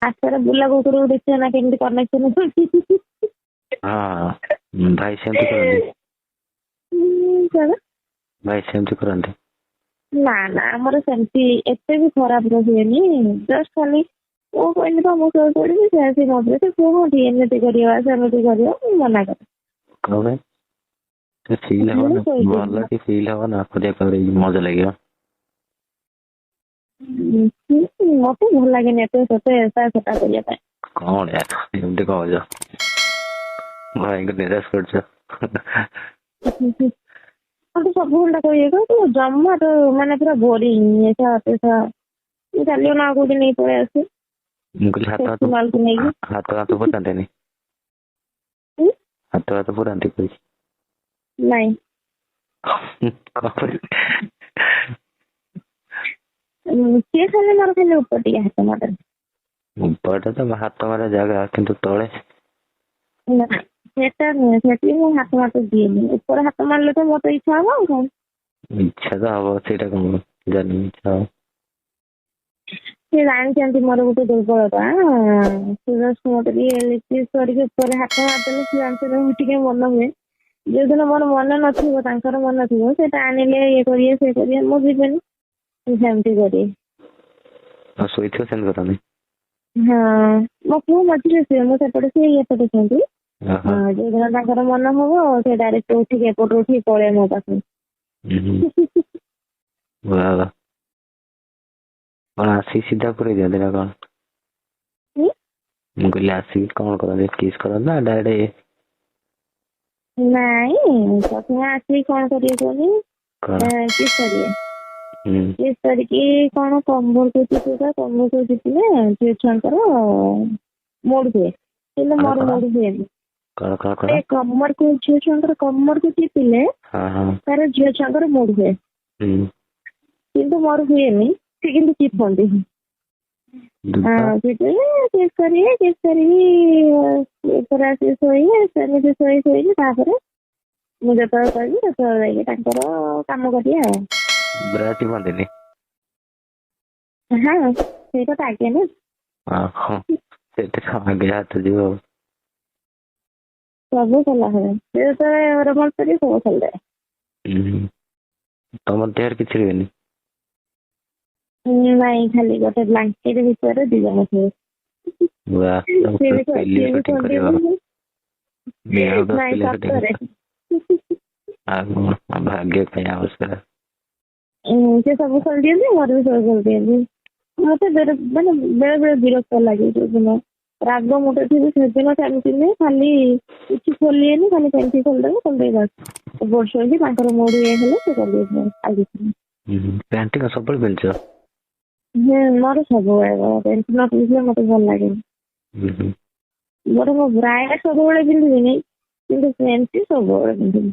ରାସ୍ତାରେ ବୁଲା କୁକୁରକୁ ଦେଖିବ ନା କେମିତି କନେକ୍ସନ କରୁଛି। ହଁ, ଭାଇ ସେମିତି କରନ୍ତି? କଣ? ଭାଇ ସେମିତି କରନ୍ତି? ନା ନା, ଆମର ସେମିତି ଏତେ ବି ଖରାପ ହୁଏନି। ଜଷ୍ଟ ଖାଲି ମୁଁ କହିଲି ତ ମୁଁ ଶୋଇ ପଡିବି, ସେ ଆସି ମୋ ଉପରେ କୁହନ୍ତି ଏମିତି କରିବା ସେମିତି କରିବା, ମୁଁ ମନା କରେ। କଣ ପାଇଁ? ଫିଲ୍ ହବ ମୁଁ ନା, ଶୋଇପଡିବି। ଭଲ କି ଫିଲ୍ ହବ ନା, କରିବା ପାଇଁ ମଜା ଲାଗିବ। ମତେ ଭଲ ଲାଗେନି ଏତେ ସେତେ ଏଟା ସେଟା କରିବା ପାଇଁ। କଣ ୟାର, ଏମିତି କହୁଛ, ଭାଇଙ୍କୁ ନିରାଶ କରୁଛ। ମତେ ସବୁବେଳେ କହିବେ, ତୁ ଜମା ତ ମାନେ ପୁରା ବୋରିଂ, ଏସା ତେସା ଚାଲିବ ନା, ଆଉ କୋଉଠି ନେଇ ପଳେଇ ଆସୁ। ମୁଁ କହିଲି ହାତ ହାତ ମାଲକୁ ନେଇକି ହାତ ହାତ ପୁରାନ୍ତିନି? ହାତ ହାତ ପୁରାନ୍ତି କହିଛି? ନାଇଁ। କଣ ପାଇଁ? ସିଏ ଖାଲି ମୋର ଖାଲି ଉପରେ ଟିକେ ହାତ ମାରେ। ଉପରଟା ତ ହାତ ମାରା ଜାଗା, କିନ୍ତୁ ତଳେ? ନା, ସେଟା ନୁହେଁ, ସେଠି ମୁଁ ହାତ ମାତ ଦିଏନି। ଉପରେ ହାତ ମାରିଲେ ତ ମତେ ଇଚ୍ଛା ହବ ଆଉ କଣ। ଇଚ୍ଛା ତ ହବ, ସେଇଟା କଣ ଜାଣିନି ଇଚ୍ଛା ହବ। ସେ ଜାଣିଛନ୍ତି ମୋର ଗୋଟେ ଦୁର୍ବଳତା। ସେ ଜଷ୍ଟ ମତେ ଟିକେ କିସ୍ କରିକି ଉପରେ ହାତ ମାରିଦେଲେ ସେ ଜାଣିଛନ୍ତି ମୁଁ ଟିକେ ମନ ହୁଏ। ଯୋଉଦିନ ମୋର ମନ ନଥିବ ତାଙ୍କର ମନ ଥିବ, ସେ ଟାଣିଲେ ଇଏ କରିବେ ସେ କରିବେ, ମୁଁ ଯିବିନି, ସେମିତି କରିବେ। ଆଉ ଶୋଇଥିବ ସେମିତି କରନ୍ତି? ହଁ, ମୋ ପୁଅ ମଝିରେ ଶୁଏ, ମୁଁ ସେପଟେ ଶୁଏ, ଇଏ ଏପଟେ ଶୁଅନ୍ତି। ଯୋଉଦିନ ତାଙ୍କର ମନ ହବ ସେ ଡାଇରେକ୍ଟ ଉଠିକି ଏପଟୁ ଉଠିକି ପଳେଇବେ ମୋ ପାଖକୁ। ବାବା, କଣ ଆସିକି ସିଧା ପୁରେଇ ଦିଅନ୍ତି ନା କଣ? ମୁଁ କହିଲି ଆସିକି କଣ କରନ୍ତି, କିସ୍ କରନ୍ତି ନା ଡାଇରେକ୍ଟ? ନାଇଁ, ପ୍ରଥମେ ଆସିକି କଣ କରିବେ କୁହନି? କଣ? କିସ୍ କରିବେ। କିସ୍ କରିକି କଣ କମ୍ବରକୁ ଚିପିବା, କମ୍ବରକୁ ଚିପିଲେ ଝିଅ ଛୁଆଙ୍କର ମୋଡ ହୁଏ, କିନ୍ତୁ କଣ ମୋର କଣ? ମୋଡ ହୁଏନି। କଣ କଣ କଣ? ଏ କମରକୁ, ଝିଅ ଛୁଆଙ୍କର କମରକୁ ଚିପିଲେ ହଁ ହଁ ତାର ଝିଅ ଛୁଆଙ୍କର ମୋଡ ହୁଏ, କିନ୍ତୁ ମୋର ହୁଏନି। ସେ କିନ୍ତୁ ଚିପନ୍ତି। ଚିପିଲେ କିସ୍ କରିବେ, କିସ୍ କରିକି ଉପରେ ଆସିକି ଶୋଇବେ। ସେମିତି ଶୋଇ ଶୋଇକି ତାପରେ ମୁଁ ଯେତେବେଳେ କହିବି ସେତେବେଳେ ଯାଇକି ତାଙ୍କର କାମ କରିବେ ଆଉ। ବ୍ରା ଚିପନ୍ତିନି? ହଁ, ସେଇଟା ତ ଆଗେ ନା। ହଁ, ସେଠି ତ ଆଗେ ହାତ ଯିବ ଆଉ। ସବୁ ଖୋଲା ହୁଏ, ସେ ଯେତେବେଳେ ରୋମାନ୍ସ କରିବେ ସବୁ ଖୋଲିଦେବେ। ତମ ଦେହରେ କିଛି ରୁହେନି? ନାଇଁ, ଖାଲି ଗୋଟେ ବ୍ଲାଙ୍କେଟ ଭିତରେ ଦି ଜଣ ଥିବେ। ବାଃ, ସିଏ ବି ଫିଲ୍ମ ସିଏ ବି ସୁଟିଂ କରିବ। ଖୋଲିଦେବେ। ନାଇଁ, ଫିଲ୍ମ ସୁଟିଂ। ସତରେ। ଆଉ କଣ ଭାଗ୍ୟ ପାଇଁ ଆବଶ୍ୟକ। ସେ ସବୁ ଖୋଲି ଦିଅନ୍ତି, ମୋର ବି ସବୁ ଖୋଲି ଦିଅନ୍ତି। ମତେ ମାନେ ବେଳେ ବେଳେ ବିରକ୍ତ ଲାଗେ। ଯୋଉଦିନ ରାଗ ମୁଣ୍ଡ ଥିବ ସେଦିନ ସେମିତି ନୁହେଁ, ଖାଲି କିଛି ଖୋଲିବେନି, ଖାଲି ପେଣ୍ଟି ଖୋଲିଦେବେ, ଖୋଲିଦେଇ ବାସ୍ ଏପଟ ଶୋଇକି ତାଙ୍କର ମୁଡ୍ ଇଏ ହେଲେ ସେ କରିଦେଇଥିବେ, ଆଉ କିଛି ନାହିଁ। ପ୍ୟାଣ୍ଟି କଣ ସବୁବେଳେ ପିନ୍ଧୁଛ? ହୁଁ, ମୋର ସବୁବେଳେ ପେଣ୍ଟି ନ ପିନ୍ଧିଲେ ମତେ ଭଲ ଲାଗେନି। ହୁଁ ହୁଁ ମୋର ମୋ ବ୍ରାୟା ସବୁବେଳେ ପିନ୍ଧିବିନି, କିନ୍ତୁ ପେଣ୍ଟି ସବୁବେଳେ ପିନ୍ଧିବି।